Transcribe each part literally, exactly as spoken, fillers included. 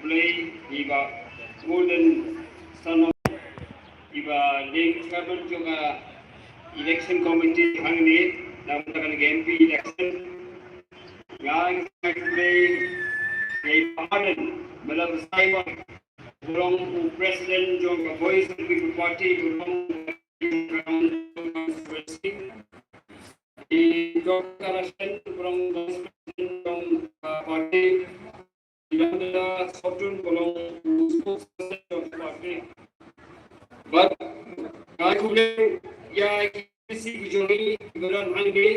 Khublei ïa i Bah Golden Sanon, i ba dei chairman jong ka election committee hangne na ka bynta ka M P election. Nga ai khublei ïa i Bah Ardent Miller Basaiawmoit, u long u president jong ka Voice of the People Party, u long u constituency. I Doctor Rashen, u long vice president jong ka party. I Doctor Sotun, u long u spokesperson jong ka party. Bad nga ai khublei ïa i M D C ki jong ngi, i ba don hangne,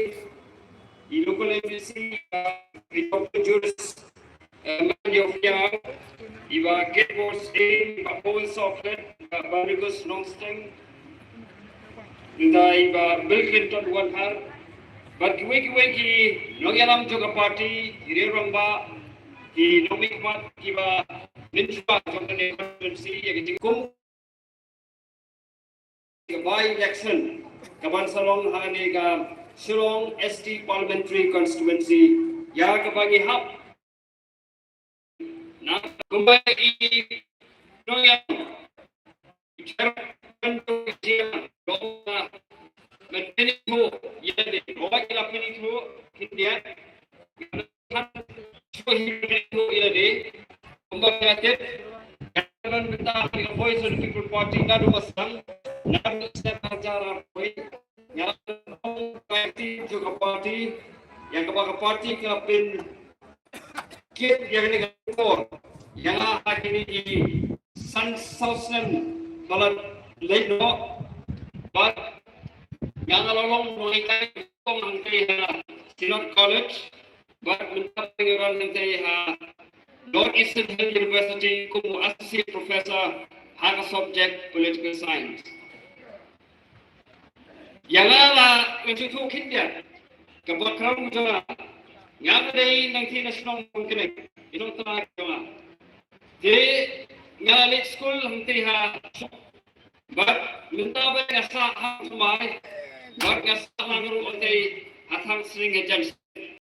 i local M D C, i Doctor Julius, eh, Manjofia, i Bah Kate Bose, i Bah Paul Soplet, i Bah Barnabas Nongsteng, nangta i Bah Bill Clinton Wanhar, bad kiwei kiwei ki nongïalam jong ka party, ki riew rangbah, ki nongmihkhmat, ki ba mynshuwa jong kane ka constituency, ïa ka jingkum ka by election ka ban sa long hangne ka Shillong S T Parliamentary Constituency, ïa ka ba ngi hap na kumba i nongïalam i chairman jong ka jingïalam, mynta ïa lade, ïa lade, ïa lade. Kumba nga tip, nga don bynta ha ka Voice of the People Party naduh ba sdang, naduh snem ar hajar arphew. Nga don party jong ka party, ïa kaba ka party ka pynkit ïa kane ka por ïa nga ha kine ki san saw snem ba la leit noh. Bad nga la long nonghikai kong hangtei ha Synod College. Bad mynta nga wan hangtei ha North Eastern Hill University kum u associate professor ha ka subject political science. Ïa nga la ngan shu ïathuh khyndiat ka background jong nga. Nga dei nangtei na shnong Nongkneng, i nongtrai jong nga. Te nga la leit skul hangtei ha Bad mynta ba nga sah ha Thymmai, bad nga sah lang ruh hangtei ha Thangsning ha Jan.